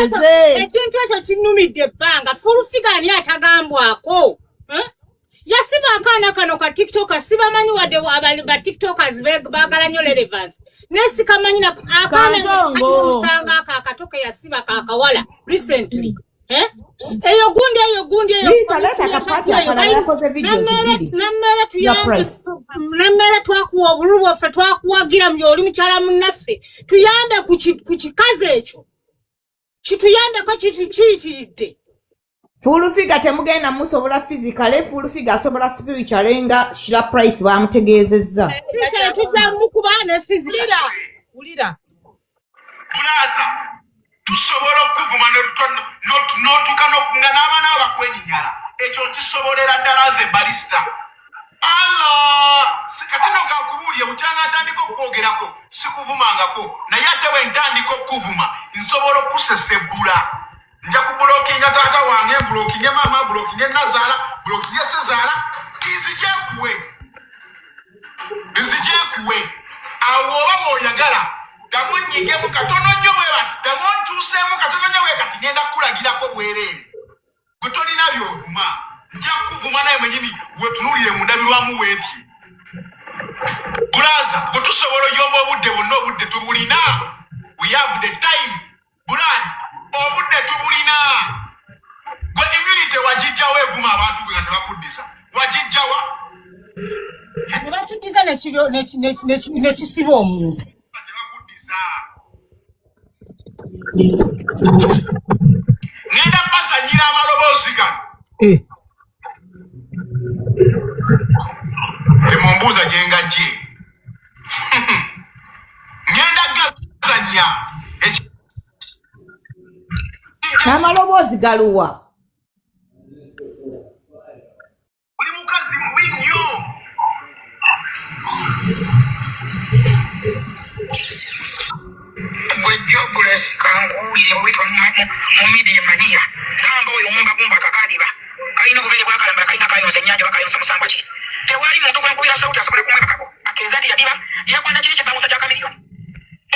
Ekintu ekyo kinnumidde ebbanga. Full figure ani atagambwako? Eh? Yasiba akaana kano ka TikToker, sibamanyi wadde ba TikTokers baagala nnyo relevance. Naye sikamanyi na akaana Kantongo. Kusanga ako akato ke yasiba kakawala recently. Eh? Eyo gundi, eyo gundi, eyo Rita, leeta akapaati akalala, yakoze videos bbiri. Nammere Ya tuyambe. Price. Nammere, twakuwa obululu bwaffe, twakuwagira mu oli mukyala munnaffe, tuyambe ku kikazi ekyo, kituyambeko, kitukiyitiridde. Full figure temugenda musobola physically, full figure asobola spiritually nga Shira Price bamutegeezezza. Spiritually tujja mukuba ne physical. Wulira, wulira. Bulaza, tusobola okukuvuma n'otuuka nga n'abaana bo bakwenyinyala. Ekyo nkisobolera ddala nze Balisita. Allah, kati no kankubuulire, bukyanga ntandika okukwogerako sikuvumangako, naye ate bwe ntandika okukuvuma nsobola okusesebbula. Nja kublockinga taata wange, blockinge maama, blockinge nazaala, blockinge sezaala, nzije nkuwe, nzije nkuwe. Awo oba woyagala ddamu nnyigemu katono nnyo bwe bati, ddamu onkyuseemu katono nnyo bwe kati, ngenda kukulagirako bwereere. Gwe tolina byovuma, nja kukuvuma naye mwenyini wetunuulire mu ndabirwamu weetye. Bulaza, bwe tusobola oyomba obudde bwonna, obudde tubulina. We have the time, Bulad, obudde tubulina. Gwe immunity wagijjawo evuma abantu gwe nga tebakuddiza, wagijjawa? Ne batuddiza nekisiba omuntu. Tebakuddiza. Ngenda bazanyira amaloboozi gano. Temumbuuza gye ngajje, ngenda gazanya. N'amaloboozi galuwa? Buli mukazi mubi nnyo. Gwe jobless, kankuwulire bwetwa mu media manyiya gamba oyo omumbagumba kakadiba kalina obubeere bwakalambala, kalina kayonsa ennyanja, bakayonsa musambwa ki? Tewali muntu gwenkubira sauti asobola kumwebakako akeeza nti yadiba yakwana kiri kipangusa kya kamiliyoni,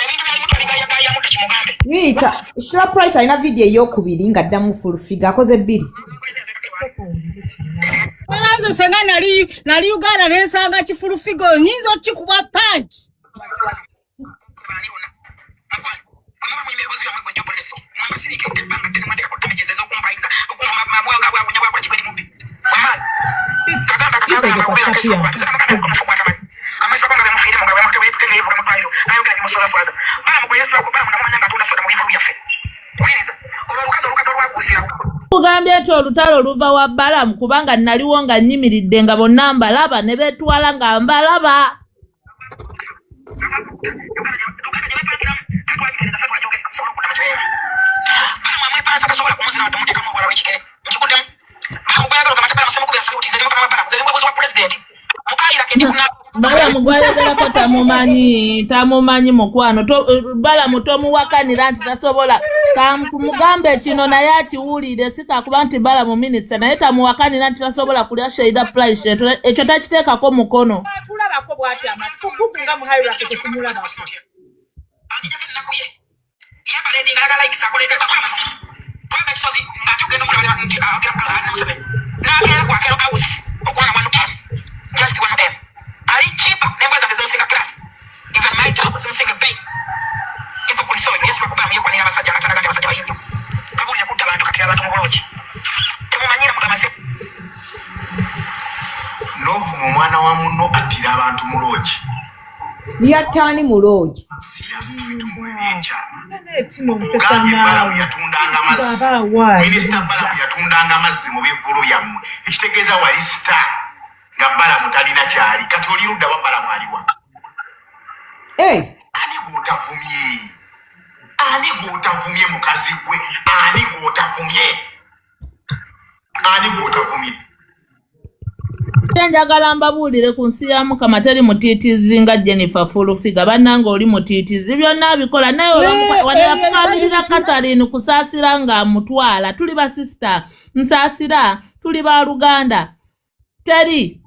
ebintu byalimu twabigayagayamu dda, kimugambe. Rita, Shira Price alina vidiyo eyokubiri ng'addamu full figure, akoze bbiri. Nze senga nali Uganda nensanga ki full figure, nyinza okikuba punch. Baani bonna mukwano bwe muba munyumya ebibuuzo byammwe, gwe jobless mwambasiriikedde ebbanga ddene, mwateekako damages ez'okumpayiza okunvuma bwanga bwabunya bwakola kigwe mubbi wamaani kagamba kakagamba okubeera kesi okubantu nze namugamba omufu gwatamanyi amwesibako nga bemufiire mu nga bwemutute nga yevuga mu ddwaliro nayogera bimuswazaswaza. Balamu gwe yesibako, Balamu namumanya nga atunda soda mu bivulu byaffe. Wuliriza olwo olukazi olukadde olwaguusira. Kugambye nti olutalo luva wa Balamu, kubanga naliwo nga nnyimiridde nga bonna mbalaba ne beetwala nga mbalaba. Uganda gye bepangiramu tetwagitereza, ffe twajogera tusobole okudda mu kibeera. Balamu amwepansa tasobola kumuzina wadde omuteekamu obuwala bw'ekigere. Nkikuddemu, Balamu gwayagala ogamba nti Balamu simukubira saluti, nze ndi mukama wa Balamu, nze ndi muwebuzi wa pulezidenti mu ayiraka endi kuna. Balamu gwayogerako tamumanyi, tamumanyi mukwano. Balamu tomuwakanira nti tasobola. Kamugambe kino naye akiwulire, si kakuba nti Balamu minisita, naye tamuwakanira nti tasobola kulya Sheila Price, ekyo takiteekako mukono. Tulabako bw'ati amatu kugugu nga mu hierarchy tetumulabako. Agijjako ennaku ye yepaledinga ayagala likes, akoledde bakola muki twava ekisozi ng'ate ogenda omulaba nti ali Museveni n'akeera ku Akero House okwana 1M, just 1M. Ali cheaper n'embwa zange zimusinga class, even my job zimusinga pay. Hypocrite oyo yesu bakubala yekwanira abasajja nga talaga nti abasajja bayinyo kabulira kudda abantu kati abantu mu bulooki temumanyira mugamaze. N'ovuma omwana wa munno attira abantu mu loogi. Yattaani mu loogi? Ebyekyama. Etino. Ogambye Balamu yatundanga amazzi. Baba awaayo. Minisita Balamu yatundanga amazzi mu bivvulu byammwe, ekitegeeza wali star nga Balamu talina kyali. Kati oli ludda wa? Balamu aliwa? Hey, Ani gw'otavumye? Ani gw'otavumye? Mukazi gwe, ani gw'otavumye? Ani gw'otavumye? Ate njagala mbabuulire, ku nsi ya Mukama teri mutiitizi nga Jennifer Full Figure. Bannange, oli mutiitizi, byonna abikola, naye wano yafukamirira Catherine Kusaasira ng'amutwala. Tuli basisita, nsaasira, tuli baluganda, teri.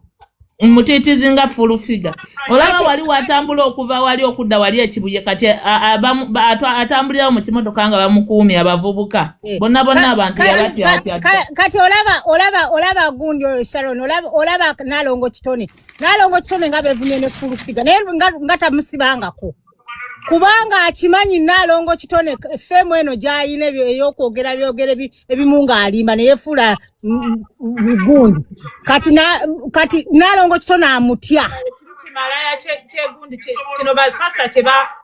Mutiitizi nga full figure. Olaba wali watambula okuva wali okudda wali ekibuye kati atambulirawo mu kimotoka nga bamukuumye abavubuka. Eh. Bonna bonna abantu yabatyatya. Kati olaba gundi oyo Sharon, olaba Nalongo Kitone. Nalongo Kitone nga bevumye ne full figure. Naye nga tamusibangako. Kubanga akimanyi Nalongo Kitone fame eno gy'ayina ey'okwogera byogere ebimu ng'alimba ne yeefuula gundi. Kati Nalongo Kitone amutya. Kimalaya kyegundi kino bapasita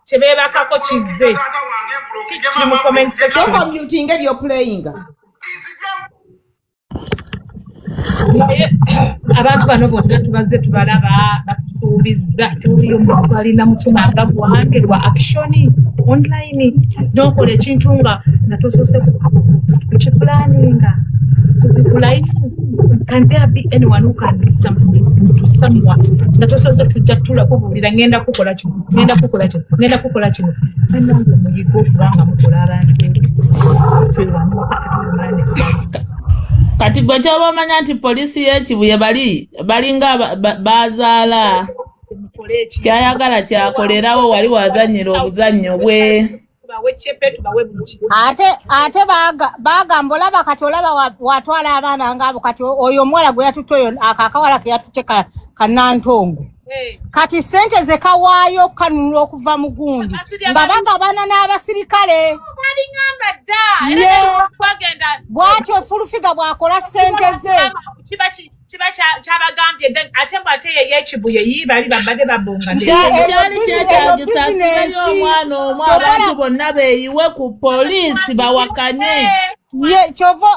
kye beebakako kizze. Kiri mu comment section. Tokomutinga ebyopuleyinga. Naye abantu bano bonna tubazze tubalaba batusuubizza tewaliyo omuntu alina mutima nga gwange gwa action online n'okola ekintu nga tosoose kukipulaninga ku line. Can there be anyone who can do something to someone nga tosoose tujja tula kubuulira ngenda kukola kino, ngenda kukola kino, ngenda kukola kino? Bannange, muyige okuba nga mukola abantu twewamuka ate ne Kati gwe kyoba omanya nti poliisi y'ekibuye bali balinga bazaala mukole ekintu. Kyayagala kyakolerawo wali wazannyira obuzannyo bwe. Tubawe cepe, tubawe buli kimu. Ate bagamba olaba kati olaba watwala abaana ngaabo kati oyo omuwala gwe yatutte oyo ako akawala ke yatutte ka Nantongo. Kati sente ze kawaayo okukanunula okuva mu gundi nga bagabana n'abasirikale. Babiŋŋamba dda. Ye. Era twagenda. Bw'atyo full figure bw'akola sente ze. Kiba kyabagambye dda ate mbw ate ye yekibuye yi bali babadde babonga. Eyo Kyali eyo kyetagisa asibeyo bizinensi. omwana omu abantu bonna beeyiwe ku poliisi bawakanye. Ye kyova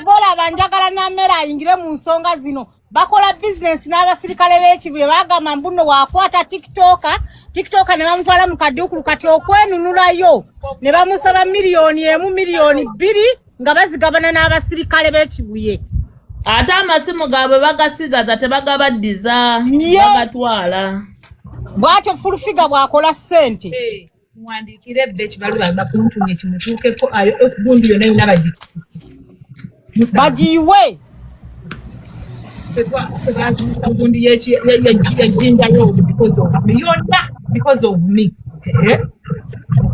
olaba njagala nammere ayingire mu nsonga zino. Bakola bizinensi n'abasirikale b'ekibuye. Bagamba mbuno wakwata tiktoker ne bamutwala mu kaduukulu. Kati okwenunulayo ne bamusaba 1 million, 2 million nga bazigabana n'abasirikale b'ekibuye. Ate amasimu gaabwe bagasigaza, tebagabaddiza. Ye. Bagatwala. Bw'atyo full figure bw'akola ssente. Muwandiikire ebba ekibaluwa bakuntumye kimutuukeko ayo gundi yonna yonna bagi Bagiyiwe. Tebakyusa gundi yejjinja road because of me, yonna because of me. Eh?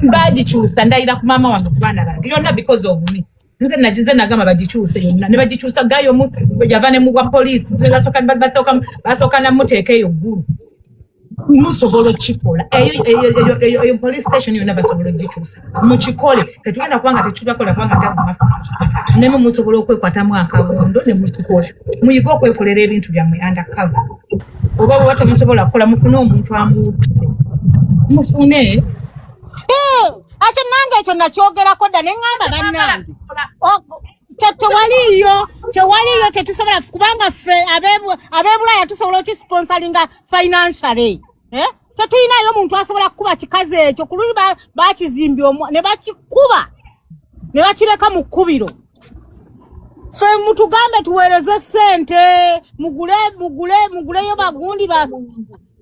Bagikyusa, ndayira ku maama wange, ku baana bange, yonna because of me. Nze nagize nagamba bagikyuse yonna ne bagikyusa. Gayo yava ne mugwa poliisi basooka namuteeka eyo ggulu. Musobola okukikola eyo police station yonna basobola ogikyusa. Mukikole, tetugenda kubanga tetubakola kubanga taguma nemu. Musobola okwekwatamu akabondo ne mukikola. Muyige okwekolera ebintu byammwe undercover, oba bweba temusobola kukola mufune omuntu amuwulire, mufune. Eh, ate nange ekyo nakyogerako dda ne ŋŋamba bannange tewaliiyo tetusobola kubanga ffe ab'ebulaaya tusobola okisponsoringa financially, eh? Tetulinayo muntu asobola kukuba kikazi ekyo. Ku luli bakizimbye ne bakikuba ne bakireka mu kkubiro. Ffe mutugambe tuweereze ssente mugule mugule muguleyo bagundi ba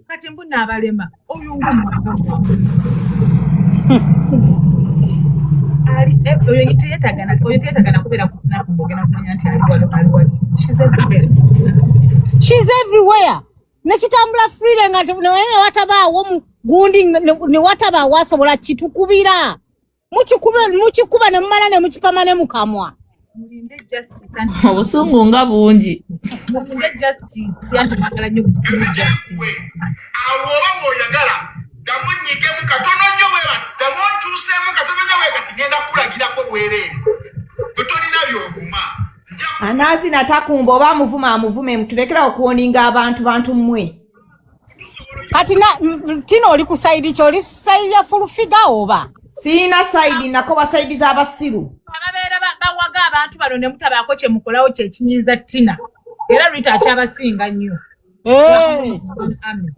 Kati mbuna abalema oyo ng'omwaka gwange ali oyo teyetagana kubeera ku lunaku ng'ogenda kumanya nti ali wano, ali wano. She's everywhere. She's everywhere nekitambula freely nga ne watabaawo mu gundi ne watabaawo asobola kitukubira. Mukikuba ne mumala ne mukipama ne mukamwa. Mulinde justice anti Obusungu nga bungi. Mulinde justice anti mwagala nnyo bukisimu justice. Awo oba bw'oyagala ddamu nnyigemu katono nnyo bwe bati, ddamu onkyuseemu katono nnyo bwe kati. Ngenda kukulagirako bwereere bwe tolina by'ovuma. Nja Anaazina takumba oba amuvuma amuvume tulekera okuwoninga abantu bantu mmwe. Kati tino oli ku side ki? Oli side ya full figure oba? Siyina side, nakoba side z'abasiru. Ababeera bawaga abantu bano ne mutabaako kye mukolawo kyekinyiiza Tina era Rita akyabasinga nnyo. Eh. Amen.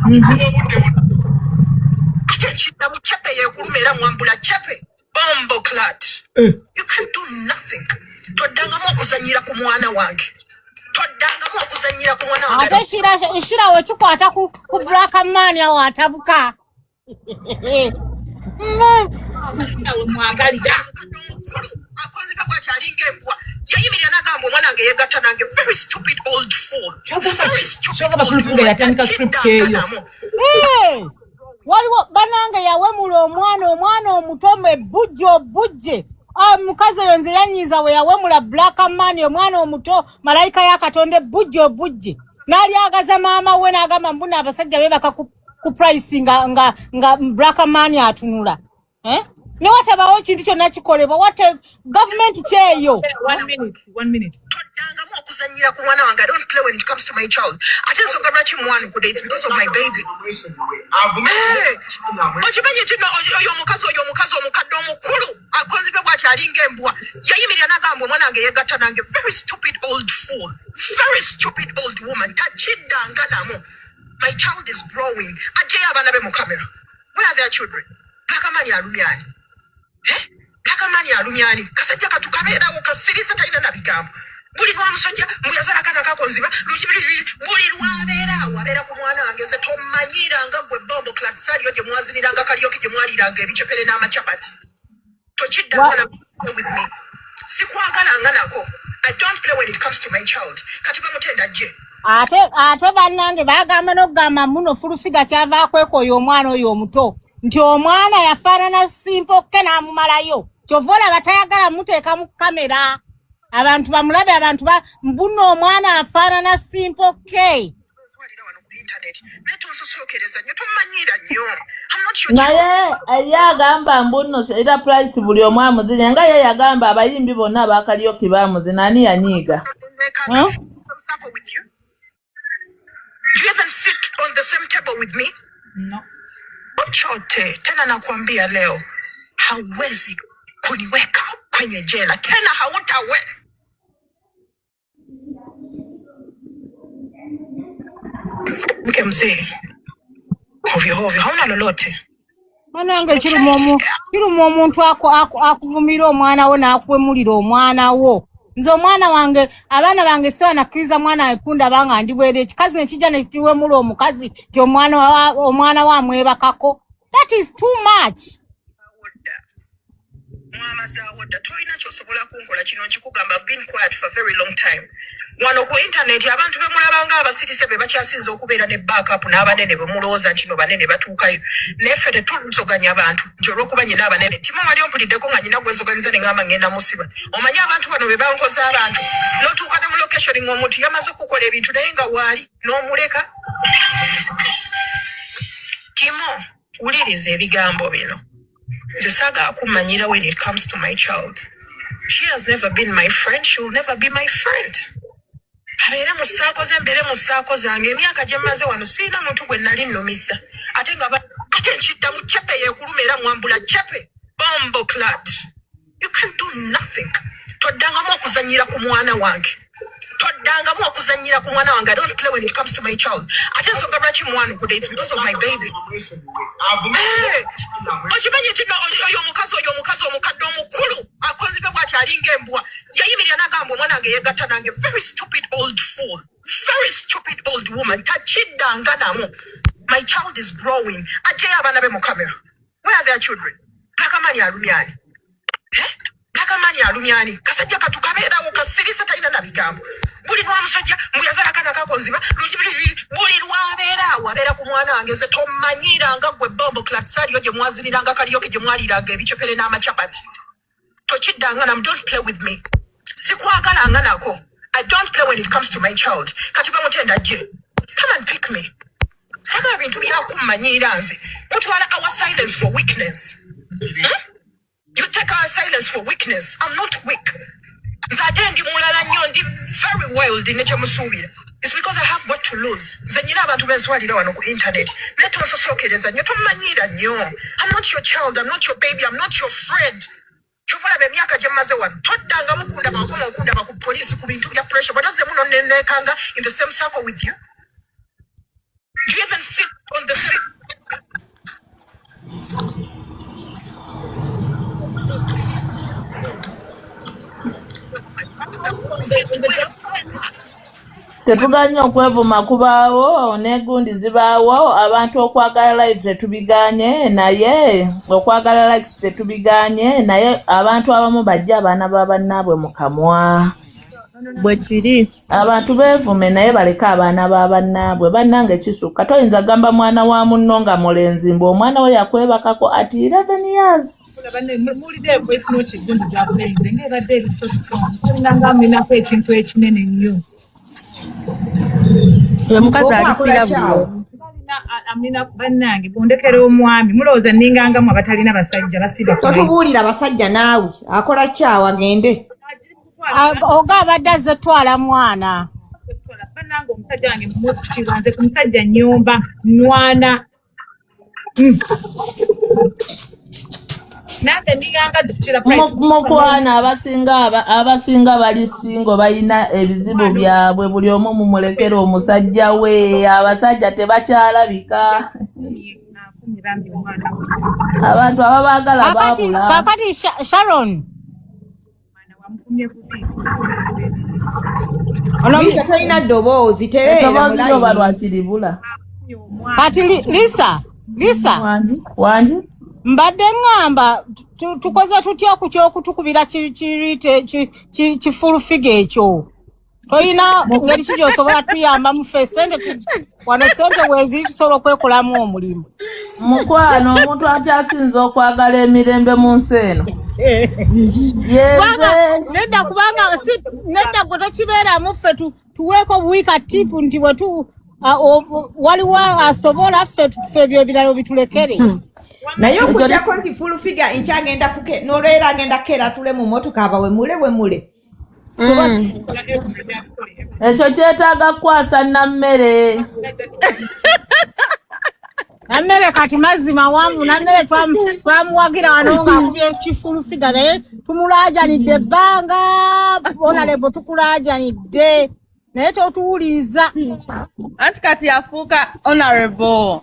Obudde buno. Ate ekiddamu cepe yeekuluma era mwambula cepe bomboclaat. You can do nothing. Toddangamu okuzanyira ku mwana wange, toddangamu okuzanyira ku mwana wange. Ate ekirawo kikwata ku black man awo atabuka. We mwagalira. Akozeka bwati alinga embwa yayimirira n'agamba omwana wange yegatta nange. Very stupid old fool. Very stupid Kyogamba old Full Figure woman. yatandika script eyo. Takiddanganamu. Hey! Waliwo banange yawemula omwana omuto ebbujje obujje. Ah, mukazi oyo nze yanyiiza we yawemula Black Man, omwana omuto, malayika ya Katonda, ebbujje obujje n'alyagaza maama we n'agamba mbuna abasajja beebaka ku price nga Black Man atunula, eh? Ne watabawo ekintu kyonna kikolebwa wate gavumenti kyeyo. One minute, one minute. Toddangamu okuzannyira ku mwana wange. I don't play when it comes to my child. Ate ensonga lwaki mwanukudde, it's because of my baby. Eh, okimanyi nti no oyo omukazi omukadde omukulu akozibwe bwati alinga embwa yayimirira n'agamba omwana wange yegatta nange. Very stupid old fool, very stupid old woman. Takiddanga namu. My child is growing. Ajjeyo abaana be mu kamera. Where are their children? Blakamani alumyani? Eh? Blakamani alumyani? Kasajja katu kabeerawo kasirisa, talina na bigambo. Buli lwamusajja mbu yazaala akaana kakonziba buli lwabeera awo abeera ku mwana wange. Nze tomanyiranga gwe bombo clatsaliyo gye mwaziniranga karaoke, gye mwaliranga ebicepere n'amacapati. Tokiddanga with me, sikwagalanga nako. I don't play when it comes to my child. Kati bamutenda gye. Ate bannange bagamba n'okugamba muno Full Figure kyava akwekoya omwana oyo omuto nti omwana yafaanana Simple K n'amumalayo. Kyova olaba tayagala muteeka mu kamera abantu bamulabe, abantu ba mbuno omwana afaanana Simple K. Swalira wano ku internet naye tonsosookereza nnyo, tomanyiira nnyo. I'm not your child. Naye ye agamba mbu nno era Price buli omu amuzina, nga ye yagamba abayimbi bonna aba karaoke bamuzina, ani yanyiiga? Huh? Circle with you? Do you even sit on the same table with me? No. Chochote tena nakwambia leo, hauwezi kuniweka kwenye jela tena, hautawe mke mzee hovyo hovyo, hauna lolote. Banange kiruma omuntu akuvumira omwana wo n'akwemulira omwana wo. Nze omwana wange, abaana bange, siwanakkiriza mwana wange kundaba nga ndi bwere, ekikazi ne kijja ne kiwemula omukazi ti omwana we amwebakako. That is too much. Awodda mwamazaawo dda, tolina kyosobola kunkola. Kino nkikugamba, I've been quiet for a very long time wano ku internet. Abantu bemulabanga abasirise be bakyasinza okubeera ne backup n'abanene bwe mulowooza nti no banene batuukayo, naye ffe tetuzoganya abantu nti olw'okuba nyina abanene. Tima wali ompuliddeko nga nyina gwenzoganyiza ne ngamba ngenda musiba? Omanyi abantu bano be bankoza abantu, n'otuuka ne mu location ng'omuntu yamaze okukola ebintu naye nga waali n'omuleka. Timo, wuliriza ebigambo bino. Nze saagala kumanyira when it comes to my child. She has never been my friend, she will never be my friend. Abeere mu ssaako ze, mbeere mu ssaako zange. Emyaka gye mmaze wano sirina muntu gwe nali nnumizza, ate nga ate nkiddamu cepe yeekuluma era mwambula cepe bombo clat. You can do nothing. Toddangamu okuzannyira ku mwana wange, toddangamu okuzannyira ku mwana wange. I don't play when it comes to my child. Ate ensonga lwaki mwanukudde, it's because of my baby. Eh, okimanyi nti no oyo omukazi omukadde omukulu akozibwe bwati alinga embwa yayimirira n'agamba omwana wange yegatta nange. Very stupid old fool, very stupid old woman. Takiddanga namu. My child is growing. Ajjeyo abaana be mu kamera. Where are their children? Blakamani alumyani? Eh? Blakamani alumyani? Kasajja katu kabeerawo kasirisa, talina na bigambo. Buli lwamusajja mbu yazaala akaana kakonziba buli lwabeera awo abeera ku mwana wange. Nze tomanyiranga gwe bombo clatsaliyo gye mwaziniranga karaoke, gye mwaliranga ebicepere n'amacapati. Tokiddanga namu. Don't play with me, sikwagalanga nako. I don't play when it comes to my child. Kati bamutenda gye, come and pick me. Sagala bintu byakummanyiira. Nze mutwala our silence for weakness, You take our silence for weakness. I'm not weak. Nze ate ndi mulala nnyo, ndi very wild ne kyemusuubira. It's because I have what to lose. Nze nyina abantu benswalira wano ku internet naye tonsosookereza nnyo, tomanyiira nnyo. I'm not your child, I'm not your baby, I'm not your friend. Kyova olaba emyaka gye mmaze wano toddangamu kundaba wakoma okundaba ku poliisi ku bintu bya pressure bw'otazzemu nonneneekanga in the same circle with you. Do you even sit on the same Tetuganye okwevuma kubaawo n'egundi zibaawo, abantu okwagala live tetubiganye, naye okwagala likes tetubiganye, naye abantu abamu bajje abaana ba bannaabwe mu kamwa. Bwe kiri. Abantu beevume naye baleke abaana ba bannaabwe. Bannange kisukka, toyinza gamba mwana wa munno nga mulenzi mbu omwana we yakwebakako at 11 years. Muwulidde voice note gundi gyakulenze ng'ebadde eri so strong, nga aminako ekintu ekinene nnyo. Oyo mukazi Oba alipira akola buli kyawo. omu. Amina bannange, bondekera omwami, mulowooza nningangamu abatalina basajja basiiba ku Totubuulira basajja naawe, akola kyawo agende. Oga abadde azze twala mwana. Bannange, omusajja wange mumuwe ku kitiibwa. Nze ku musajja nnyomba nwana. Nange ninganga dukira. Mukwano, abasinga abasinga bali singo, balina ebizibu byabwe. Buli omu mumulekere omusajja we. Abasajja tebakyalabika. Akumye bambi omwana. Abantu ababaagala Kakati baabula. Kakati Sharon. Mwana wamukumye bubi. Ono Rita, tolina ddoboozi, tereera mu Eddoboozi lyoba layini. lwakiribula. Akumye omwana. Kati Lisa, Lisa. Wangi, wangi. Mbadde ŋŋamba tukoze tutya ku kyokutukubira kirite kifulufiga ekyo? Toyina ngeri ki gyosobola tuyambamu ffe? Sente wano sente weeziri, tusobola okwekolamu omulimu. Mukwano, omuntu akyasinza okwagala emirembe mu nsi eno Kubanga yenze. Nedda, kubanga si nedda, gwe tokibeeramu. Ffe tuweeko buwiika tip nti bwe tu waliwo asobola, ffe ffe ebyo ebirala bitulekere. Naye okugjako nti full figure nkyagenda kuke nolwera agenda kukeera atule mu motoka abawemule wemule. Ekyo kyetaaga kukwasa nammere. Nammere kati mazzi mawanvu. Nammere twamuwagira wano ng'akubye kifulufiga, naye tumulaajanidde ebbanga. Honorable, tukulaajanidde naye totuwuliriza. Anti kati yafuuka honorable.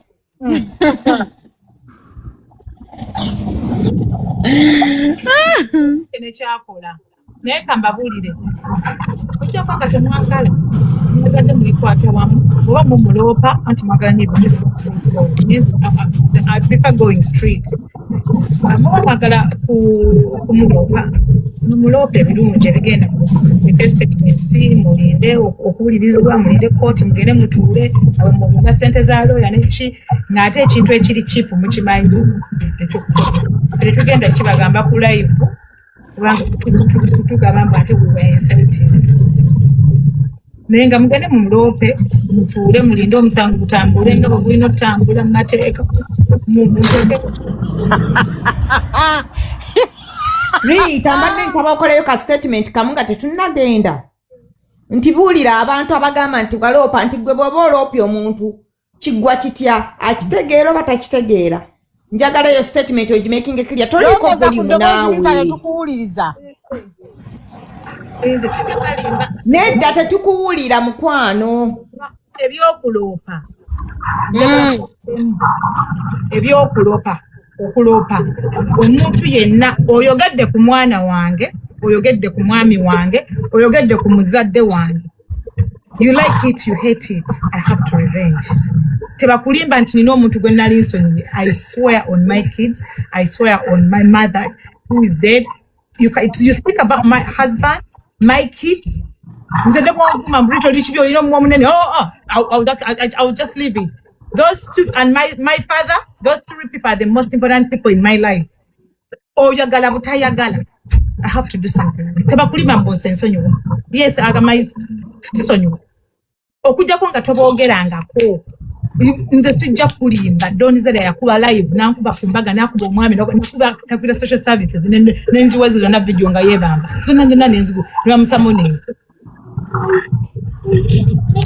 Nekyakola naye kambabuulire, ojjako nga temwagala, mwagadde mulikwata wamu oba mumuloopa, anti mwagala nnyo ebintu. I prefer going straight. Muba mwagala kumuloopa, mumuloopa ebirungi ebigenda mu statements, mulinde okuwulirizibwa, mulinde kooti, mugende mutuule muna sente za looya neki, ng'ate ekintu ekiri cheap mukimanyi ekyokukola. Tetugenda kibagamba ku live kubanga tugamba mbu ate we were insulting, naye nga mugende mumuloope, mutuule, mulinde omusango gutambule nga bwe gulina okutambula mu mateeka. Rita, mbadde nsaba okoleyo ka statement kamu nga tetunnagenda, nti buulira abantu abagamba nti waloopa, nti gwe bw'oba oloopya omuntu kiggwa kitya, akitegeera oba takitegeera. Njagala eyo statement ogimakinge clear, toliiko Yongeza ku volume. ddoboozi, Rita. Naawe. Tetukuwuliriza. Nze sibalimba. Nedda, tetukuwulira mukwano. Ebyokuloopa, ebyokulopa, okuloopa omuntu yenna, oyogedde ku mwana wange, oyogedde ku mwami wange, oyogedde ku muzadde wange, you like it, you hate it, I have to revenge. Tebakulimba nti nina omuntu gwe nali nsonyiye. I swear on my kids, I swear on my mother who is dead, you speak about my husband, my kids, nze ne bwonvuma mbulito oli kibi, olina omumwa omunene, oh, I'll just leave it. Those two and my father, those three people are the most important people in my life. Oyagala butayagala, I have to do something. Tebakulima mbonse nsonyiwa. Yes, agamayi sisonyiwa okujjako nga toboogerangako. Nze sijja kulimba. Donizera yakuba live nankuba ku mbaga, nakuba omwami, nakuba nakuba social services, nenjiwezo zonna video nga yeebamba zonna zonna, nenzigu nebamusamuninga.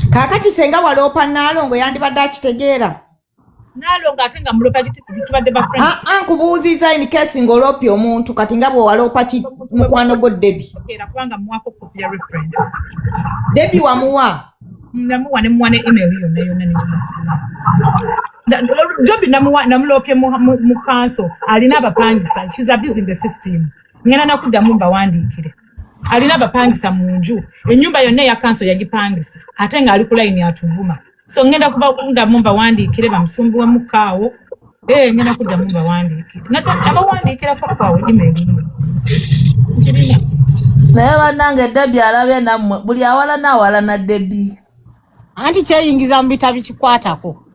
Kaakati senga waloopa Naalongo, yandibadde akitegeera? Naalongo ate nga mulopa tubadde ba friends. Aa, nkubuuziza in case ng'oloopya omuntu kati nga bw'owaloopa ki mukwano gwo Debi. Era kubanga muwako kopi ya reference. Debi wamuwa? Namuwa, nemuwa ne email yonna yonna negimusima. Jobi namuwa, namuloopye mu council, alina abapangisa. She's abusing the system. Ngenda nakuddamu mbawandiikire. Alina abapangisa mu nju, ennyumba yonna eya kanso yagipangisa, ate ng'ali ku layini atuvuma. So ngenda kubakuddamu mbawandiikire bamusumbuwemu kaawo. Eh, ngenda kuddamu mbawandiikire. Nabawandiikirako kwawo email nkirina. Naye bannange, Debi alabye nammwe, buli awalana awalana Debi. Anti kyeyingiza mu bitabo kikwatako.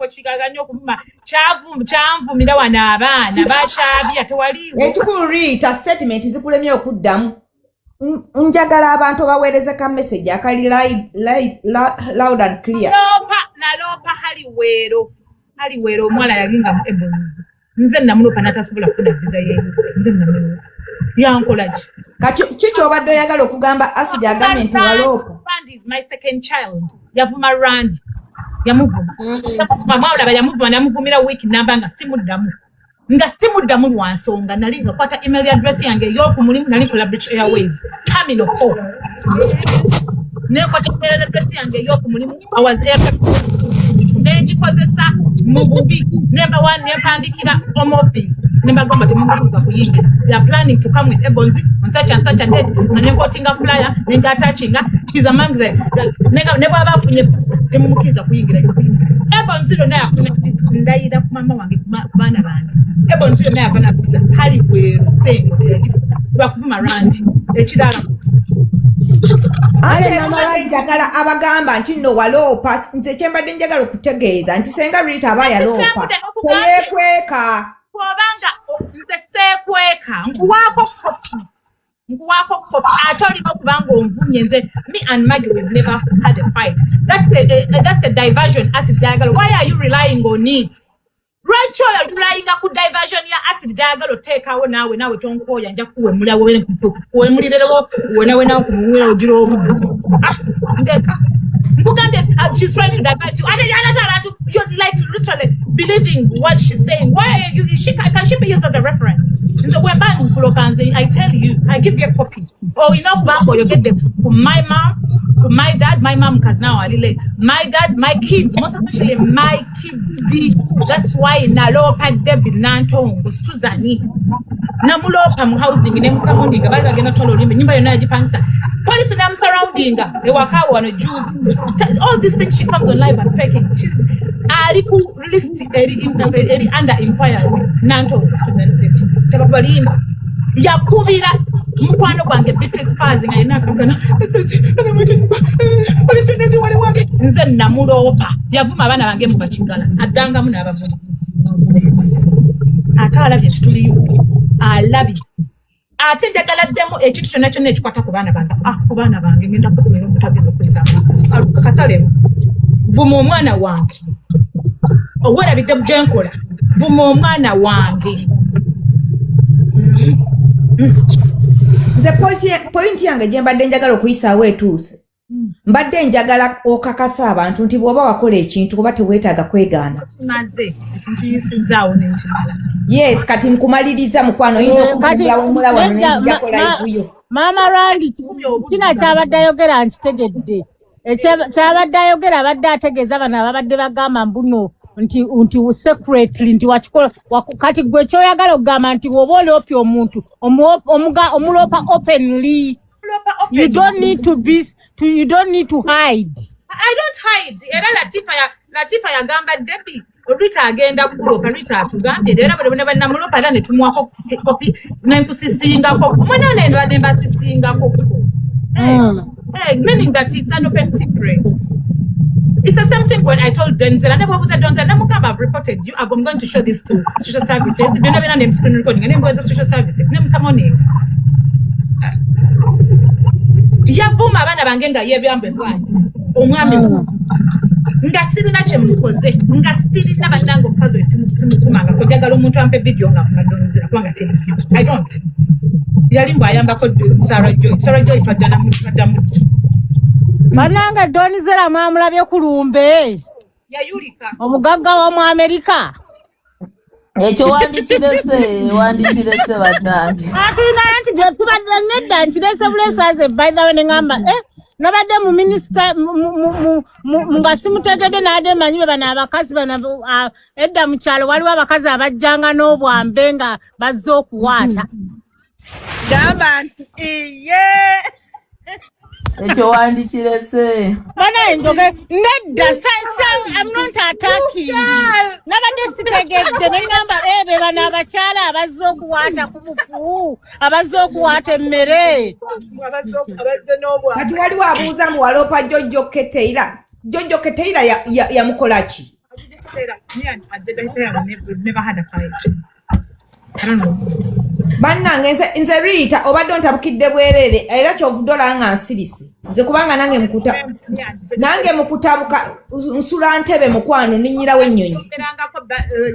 Kigaganya okuvuma, kyanvumira wano abaana bakyabya tewaliiwo. Ekikulu, Rita, statement zikulemye okuddamu. Njagala abantu baweereze ka message akali loud and clear. Naloopa, naloopa Haliweero. Haliweero omuwala yalinga mu Ebonies, nze namuloopa n'atasobola kufuna visa yeeyo. Nze namuloopa, yankola ki? Kati ki kyobadde oyagala okugamba? Acid agambye nti waloopa. Randy is my second child. Yavuma Randy, yamuvuma. Yamuvuma, mwalaba yamuvuma, namuvumira wiiki namba nga simuddamu, nga simuddamu lwa nsonga nali nga kwata email address yange ey'oku mulimu. Nali nkola British Airways Terminal 4, nekwata email address yange ey'oku mulimu, I was air, nengikozesa mu bubi, nembawa nempandikira home office, nembagamba temubuuza kuyingira, they are planning to come with ebons on such and such a date, nga nenkotinga flyer nenjattachinga, she's among the ne bwaba afunye temumukkiriza kuyingira. Ebons yonna yafuna visa, ndayira ku mama wange, ku baana bange, ebons yonna yafuna visa. Hali bweru sengo teyagifuna lwakuvuma Randi. Ekirala, Ate era mbadde njagala abagamba nti nno waloopa, nze kyembadde njagala okutegeeza nti senga Rita aba yaloopa, teyeekweka. Bw'obanga nze seekweka, nkuwaako kopi, nkuwaako kopi, ate olina okuba nga onvumye nze. Me and Maggie, we've never had a fight. That's a diversion Acid gyayagala. Why are you relying on it? Lwaki oyo relyinga ku diversion ya Acid gyayagala oteekawo? Naawe, naawe tonkooya, nja kuwemula wemulirerewo wenawenawo kumuwira ogira obudde. Ah, ndeka nkugambye, she's trying to divert you. Ate ate abantu, you're like literally believing what she's saying. Why are you, she, can she be used as a reference? Nze bwe mba nkulopa, nze I tell you, I give you a copy. Olina okuba nga oyogedde ku my mom, ku my dad. My mom, cause now alile, my dad, my kids, most especially my kids. That's why naloopa Debi Nantongo Suzani, namuloopa mu housing nemusurroundinga, baali bagenda twala oluyimba, ennyumba yonna yagipangisa, polisi namusurroundinga ewaka wano juzi. All these things she comes on live and faking. She's ali ku list eri under inquiry. Nantongo Suzani Debi, tebakubalimba, yakubira mukwano gwange Beatrice Paz nga yenna akagana polisi yonna wali wange. Nze namuloopa, yavuma abaana bange mu bakigala, addangamu n'abavuma. Nonsense. Ate alabye nti tuliyo, alabye. Ate njagala ddemu ekintu kyonna kyonna ekikwata ku baana bange, ah, ku baana bange, ngenda kukumira omuntu agenda okuyisa akasalemu. Vuma omwana wange, owerabidde gyenkola, vuma omwana wange. Nze point yange gye mbadde njagala okuyisaawo etuuse. Mbadde njagala okakasa abantu nti bw'oba wakola ekintu oba teweetaaga kwegaana. Kimaze, ekyo nkiyisizaawo nenkimala. Yes, kati nkumaliriza mukwano, oyinza Eh, kati okuwumula wumula wano nedda, nenzijako live yo. Maama Randi, kina kyabadde ayogera nkitegedde. Kyabadde ayogera, abadde ategeeza bano ababadde bagamba mbuno nti secretly nti wakikola kati gwe kyoyagala okugamba nti bw'oba oloopya omuntu omuloopa openly. You don't need to be to, you don't need to hide. I don't hide. Era Latifa ya Latifa yagamba Debbie Rita agenda kulopa, Rita atugambye era bwe bwe namulopa era ne tumuwako kopi nenkusisingako omwana ne mbadde mbasisingako. Eh, meaning that it's an open secret. It's the same thing when I told Denzel, and never was Denzel, Namukaba, I've reported you. I'm going to show this to social services. Byonna byonna nem screen recording, and then social services. Nem summoning. Yavuma abaana bange nga yebyambe bwanti omwami nga sirina kye mukoze, nga sirina bannange. Omukazi oyo simukumangako. Njagala omuntu ampe vidiyo nga nvuma kubanga teri. I don't. Yali mbw ayambako Sarah Joy. Sarah Joy twaddamu twaddamu. Bannange, Donizera mwamulabye ku lumbe? Yayulika. Omugagga w'omu Amerika. Ekyo wandikirese, wandikirese bannange. Atulina nti gye tubadde nedda nkirese bulesaze. By the way, neŋŋamba, eh, nabadde mu minisita nga simutegedde, naadde manyi be bano abakazi bano, ah, edda mu kyalo waliwo abakazi abajjanga n'obwambe nga bazze okuwaata. Gamba nti iye. Ekyo wandikirese. Banaye njoge nedda I'm not attacking. Nabadde sitegedde ne ŋŋamba be bano abakyala abazze okuwaata ku bufu, abazze okuwaata emmere. Abazze n'obwa. Kati waliwo abuuza mbu waloopa Jojo Keteira. Jojo Keteira yamukola ki? Me and Jojo Keteira, we've never had a fight. I don't know. Bannange nze Rita obadde ontabukidde bwereere era kyovudde olaba nga nsirise nze kubanga nange nange mukutabuka nsula ntebe mukwano ninnyirawo ennyonyi.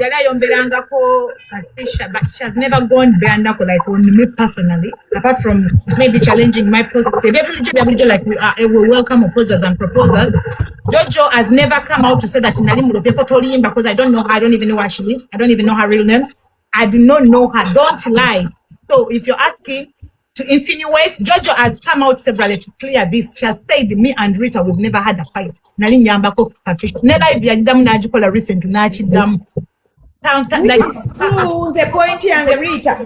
Yali ayomberangako Patricia, but she has never gone bare knuckle like on me personally, apart from maybe challenging my posts. Ebya bulijjo like we welcome opposers and proposers. Jojo has never come out to say that nali mulopyeko tolimba, because I don't know her, I don't even know where she lives, I don't even know her real names. I do not know her. Don't lie. So if you're asking to insinuate, Jojo has come out severally to clear this. She has said me and Rita, we've never had a fight. Nali nyambako Patricia. Ne live yaddamu n'agikola recent n'akiddamu. Which is true. Nze point yange Rita.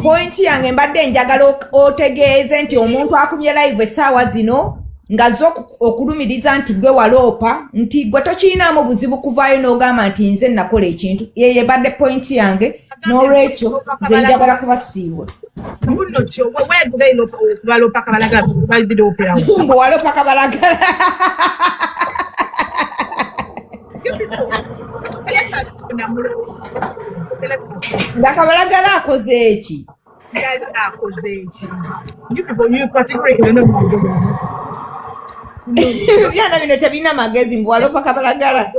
Point yange mbadde njagala otegeeze nti omuntu akumye live essaawa zino nga zo okulumiriza nti gwe waloopa nti gwe tokirinaamu buzibu kuvaayo n'ogamba nti nze nakola ekintu. Yeyo ebadde point yange n'olwekyo nze njagala kubasiibula. Mbu waloopa Kabalagala. Nga Kabalagala akoze eki? Ebyana bino tebirina magezi mbu waloopa Kabalagala.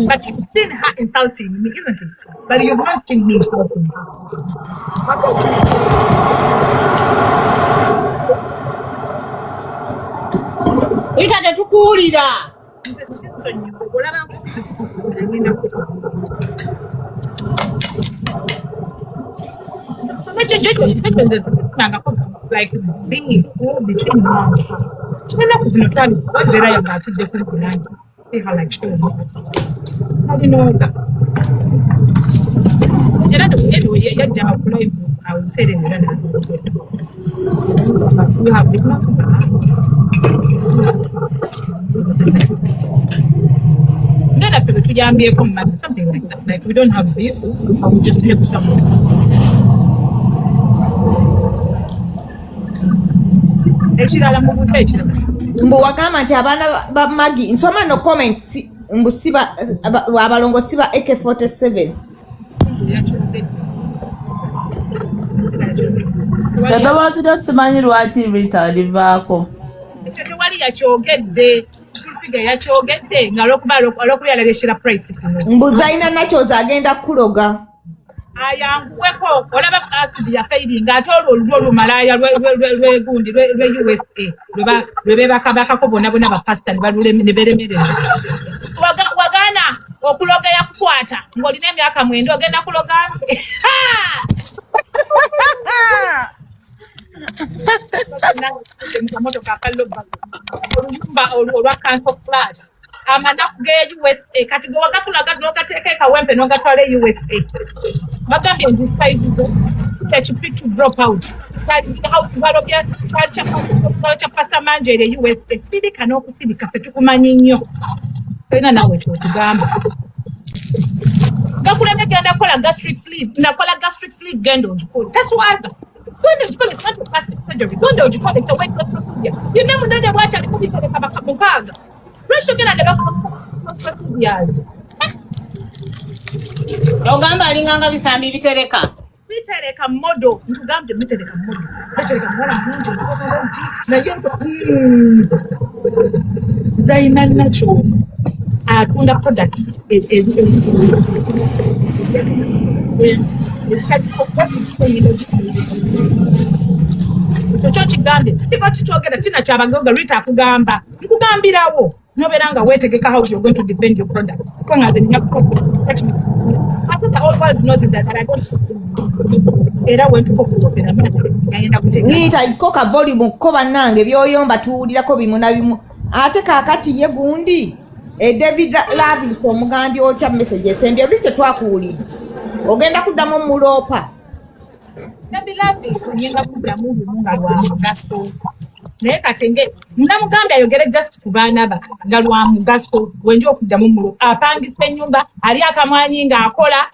But you've seen her insulting me, isn't it? But you've not seen me insulting her. Rita tetukuwulira. Like being between mom and her. Ennaku zino twali embeera yange atudde kumpi nange. See her like show me. Talinooza. Era anyway yajja ku live awo ebiseera ebyo era n'abyogera. We have been nga naffe bwe tuyambyeko mu mazzi, something like that. Like we don't have beef, we just help someone. Ekirala mu buto ekirala. Mbu wagamba nti abaana ba Maggie nsoma no comments mbu siba abalongo siba AK47. Eddoboozi lyo simanyi lwaki Rita livaako. Ekyo tewali yakyogedde. Fulfiga yakyogedde nga olw'okuba yalabye Sheila Price kuno. Mbu Zaina Nakyozi agenda kukuloga. Ayanguweko olaba acid yafairinga ate olwo olulwo olumalaaya lw'egundi lwe USA lwe beebakabakako bonna bonna bapasita ne beeremerera. Wagaana okuloga yakukwata ng'olina emyaka 9 ogenda kuloga. Mukamotoka akalobba oluyumba olwa council flat amanaku ge USA kati gwe wagatulaga n'ogateeka e Kawempe n'ogatwala e USA. Bagambye nti size zo tekipi to drop out. House balobya kyali kya Pastor Manjeri e USA. Sirika n'okusirika ffe tukumanyi nnyo. Tolina naawe ky'otugamba. Gakuleme genda kukola gastric sleeve. Nakola gastric sleeve genda ogikole. Taswaza. Genda ogikole, it's not a plastic surgery. Genda ogikole, it's a weight loss procedure. Yenna munene bw'ati aliko bitereka mukaaga. Lwaki ogenda ne bakola procedures? Ogamba alinganga bisambi bitereka. Bitereka modo. Nkugambye bitereka modo. Bitereka muwala mulungi, mulungi, naye Zaina Naturals atunda products ekyo kyo kigambye sikiva kikyogera kina kyabagoga Rita akugamba nkugambirawo nobeera nga weetegeka how you're going to defend your product kubanga nze nina touch me. Ate the whole world knows that I don't era wentuka okulopera ngenda kuteeka Rita ko ka volume ko bannange by'oyomba tuwulirako bimu na bimu. Ate kaakati ye gundi David Lavis omugambye otya message esembye luli tetwakuwulidde. Ogenda kuddamu omuloopa? Baby love, ngenda kuddamu lumu nga lwa mugaso, naye kati nge namugambye ayogere just ku baana ba nga lwa mugaso. Wenja okuddamu mulo apangisa ennyumba, ali akamwanyi ng'akola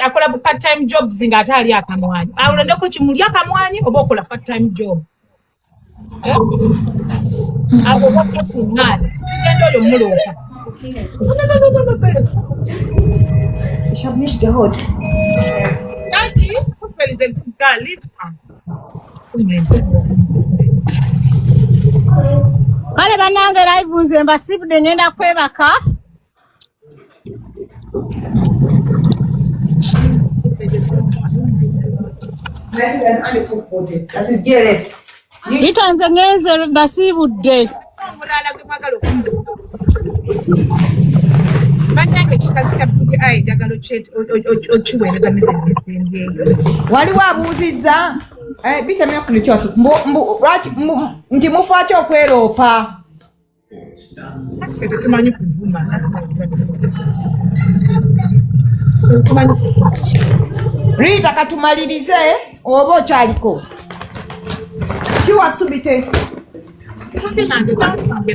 akola bu part time jobs ng'ate ali akamwanyi. Awulondeko kimuli akamwanyi oba okola part time job. Eh? Abo bakuŋŋaana tugenda oyo muloopa. Ich habe nicht gehört. Daddy, Kufa is a good girl. Leave her. Kale bannange, live nze mbasibudde, ngenda kwebaka. Das ist GLS. Rita, nze ngenze, mbasiibudde. Omulala gwe mwagala okumuwa, bannange, kikazi kya Big Eye, njagala okiweereza message esembyeyo. Waliwo abuuzizza bitamya kulikyos lwaki nti mufaaki okweroopa. Ati ffe tetumanyi kuvuma, tetumanyi kuvuma. Rita, katumalirize oba okyaliko kiwasubite. Kumpi nange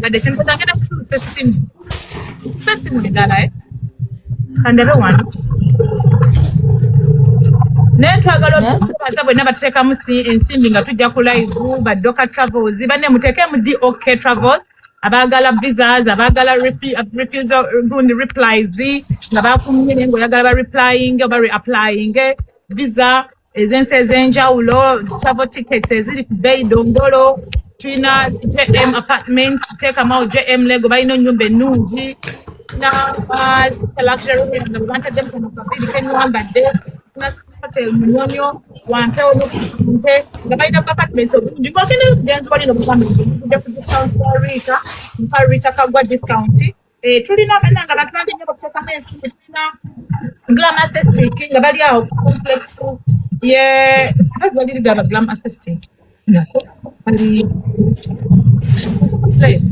badde kyenkoza, ngenda kutuusa essimu, kusa essimu endala, eh? Kandabe wano. Naye twagala okubaza bwenna batuteekamu ensimbi nga tujja ku live ba Doka Travels. Banne, muteekemu DOK Travels, abaagala visas, abaagala refusal gundi replies nga bakumye naye ng'oyagala ba replying oba reapplying visa ez'ensi ez'enjawulo, travel tickets eziri ku bbeeyi dongolo. Tulina JM Apartment, teekamu JM Lego, balina ennyumba ennungi na luxury room nga bwe bantaddemu kano kabiri kenwambadde na hotel Munyonyo wampewo nte nga balina apartments obulungi ng'ogenda kugenza walino mugambe kujja ku discount wa Rita, mpa Rita Kagwa discount. Eh, tulina bannange abantu bangi nnyo bakuteekamu ensimbi. Tulina Glam Aesthetic nga bali awo ku complex ye balirida aba Glam Aesthetic nako bali place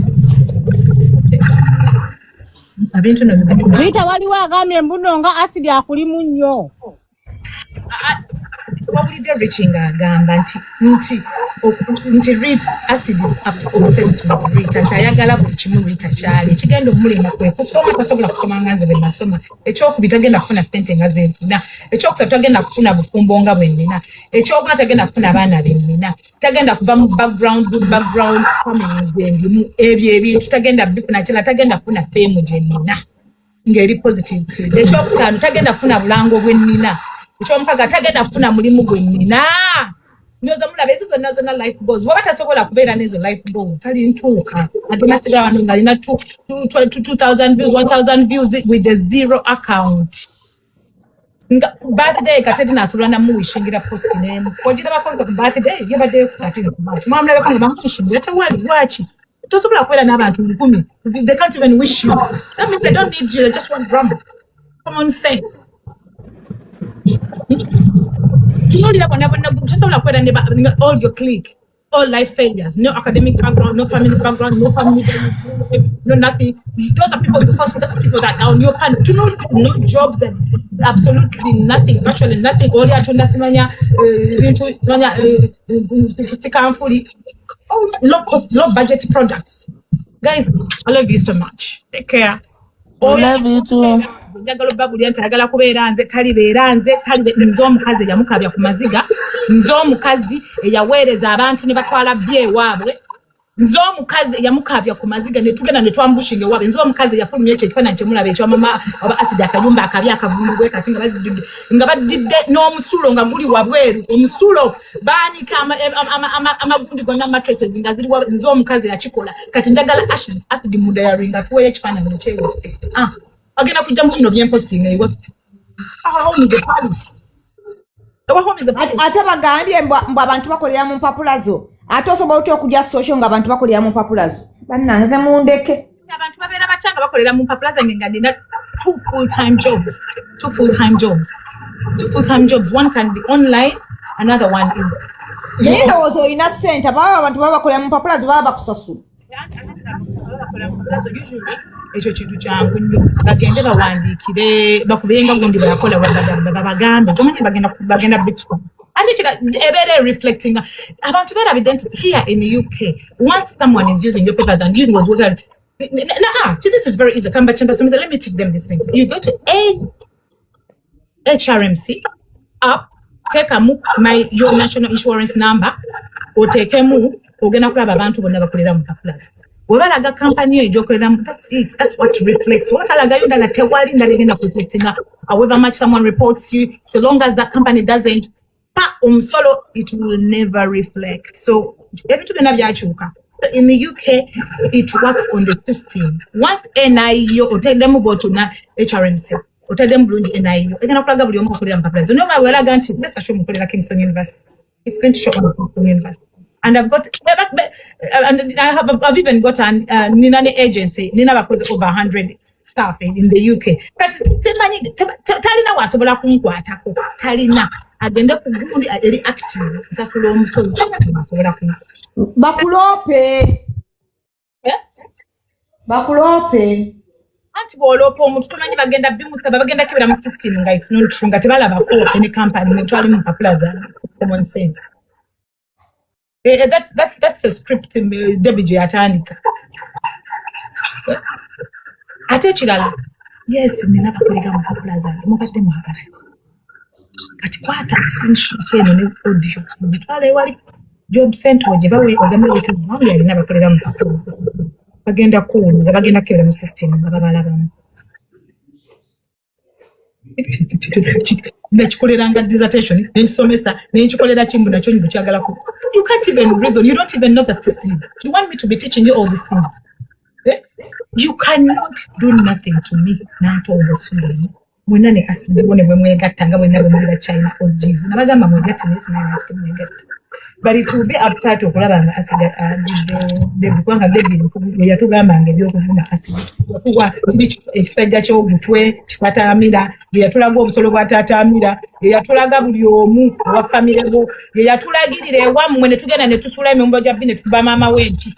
abintu no bibatuma. Rita, waliwo agambye mbuno nga Acid akulimu nnyo. Wawulidde Rich ng'agamba nti Rita, Acid is obsessed with Rita, nti ayagala buli kimu Rita kyali. Ekigenda omulema kwe kusoma, tasobola kusoma nga nze bwe nasoma. Ekyokubiri, tagenda kufuna ssente nga ze nfuna. Ekyokusatu, tagenda kufuna bufumbo nga bwe nnina. Ekyokuna, tagenda kufuna abaana be nnina, tagenda kuva mu background, good background family gye ndimu. Ebyo ebintu tagenda bifuna. Kirala, tagenda kufuna fame gye nnina ng'eri positive. Ekyokutaano, tagenda kufuna bulango bwe nnina. Ekyomukaga, tagenda kufuna mulimu gwe nnina. Ndowooza mulaba ezo zonna zonna life goals. Bw'aba tasobola kubeera n'ezo life goals, talintuuka. Agenda sigala wano ng'alina 2000 views, 1000 views with a zero account. Nga birthday kati nasobola namuwishingira post n'emu ogirabako nga ku birthday yabaddeyo ku 13 ku March, mwamulabako nga bamuwishingira? Tewali. Lwaki tosobola kubeera n'abantu 1,000? They can't even wish you. That means they don't need you, they just want drama. Common sense. Tunuulira bonna bonna, tosobola kubeera ne all your clique, all life failures, no academic background, no family background, no family, no nothing. Those are people you hustle, that's people that are on your panel. To no, no jobs and absolutely nothing, virtually nothing. Oli atunda simanya ebintu simanya sikanfuli, all low cost, low budget products. Guys, I love you so much. Take care. I love you too. Njagala obbabulira nti ayagala kubeera nze, talibeera nze, talibe nze. Omukazi eyamukabya ku maziga, nze omukazi eyaweereza abantu ne batwala bye ewaabwe, nze omukazi eyamukabya ku maziga ne tugenda ne twambushinga ewaabwe, nze omukazi eyafulumya ekyo ekifaananyi kyemulaba ekyamama oba Acid, akayumba akabi akavundu bwe kati nga badidde n'omusulo nga guli wabweru, omusulo baanika amagundi gonna, mattresses nga ziri wabweru. Nze omukazi eyakikola. Kati njagala Acid mudayaringa atuweeyo ekifaananyi ekyewaffe. Ah, agenda kujja mu bino byempostinga ewaffe. Our home is the palace. Our home is the palace. Ate bagambye mbu abantu bakolera mu mpapula zo. Ate osobola otya okulya social nga abantu bakolera mu mpapula zo? Bannange, nze mundeke. Abantu babeera batya nga bakolera mu mpapula zange nga nina two full time jobs, two full time jobs, two full time jobs? One can be online, another one is Naye ndowooza olina ssente, ababa abantu baba bakolera mu mpapula zo baba bakusasula. Usually Ekyo kintu kyangu nnyo. Bagende bawandiikire, bakubenga gundi bweyakola, babagambe tomanyi bagenda bikusoma. Ate kira ebeera reflecting abantu beerabidde nti here in the UK, once someone is using your papers and you was working, nah, this is very easy. Come back, let me teach them these things. You go to a HRMC app, teekamu my your national insurance number, oteekemu, ogenda kulaba abantu bonna bakolera mu mpapula zo. Bwe balaga kampani eyo gy'okoleramu, that's it, that's what reflects. Watalagayo ndala, tewali ndala egenda kureflectinga. However much someone reports you, so long as that company doesn't pa omusolo, it will never reflect. So ebintu byonna byakyuka. So in the UK, it works on the system. Once NI yo oteddemu bw'otuna HRMC, otaddemu bulungi NI yo, egenda kulaga buli omu akolera mu mpapula zo. Naye bw'olaga nti let's assume mukolera Kingston University, it's going to show on Kingston University. And I've got, and I have, I've even got an nina ne agency, nina abakozi over 100 staff in the UK. Kati simanyi talina wasobola kunkwatako, talina. Agende ku gundi eri active, nsasula omusolo, talina wasobola kunkwata. Bakuloope. Eh? Bakuloope. Anti bw'oloopa omuntu tomanyi bagenda bimusaba, bagenda kebera mu system nga it's not true, nga tebalabako any company muntu ali mu mpapula za common sense. That's a script Debbie gye yatandika. Ate ekirala, yes, nina bakolera mu mpapula zange, mubadde mwagala. Kati kwata screenshot eno ne audio ogitwala ewali job center ogibawe, ogambe wete wange alina bakolera mu mpapula. Bagenda kuwuliza, bagenda kukebera mu system nga babalabamu. Nakikoleranga dissertation, nenkisomesa, nenkikolera kimbu nakyo nkyagala ku you can't even reason, you don't even know the system. You want me to be teaching you all these things, eh? You cannot do nothing to me. Nantongo Susan, mwenna ne asindiwo ne bwe mwegatta nga bwenna bwe muli ba China OGs, nabagamba mwegatte, naye simanyi lwaki temwegatta, but it will be upstart okulaba nga acid adidde Debbie, kubanga Debbie yatugambanga ebyokuvuma acid, yatuwa kiri ekisajja ky'ogutwe kitataamira, ye yatulaga obusolo bwa taataamira, ye yatulaga buli omu owa famire bo, ye yatulagirira ewammwe ne tugenda ne tusula emimbo gya bbi ne tukuba maama w'enti.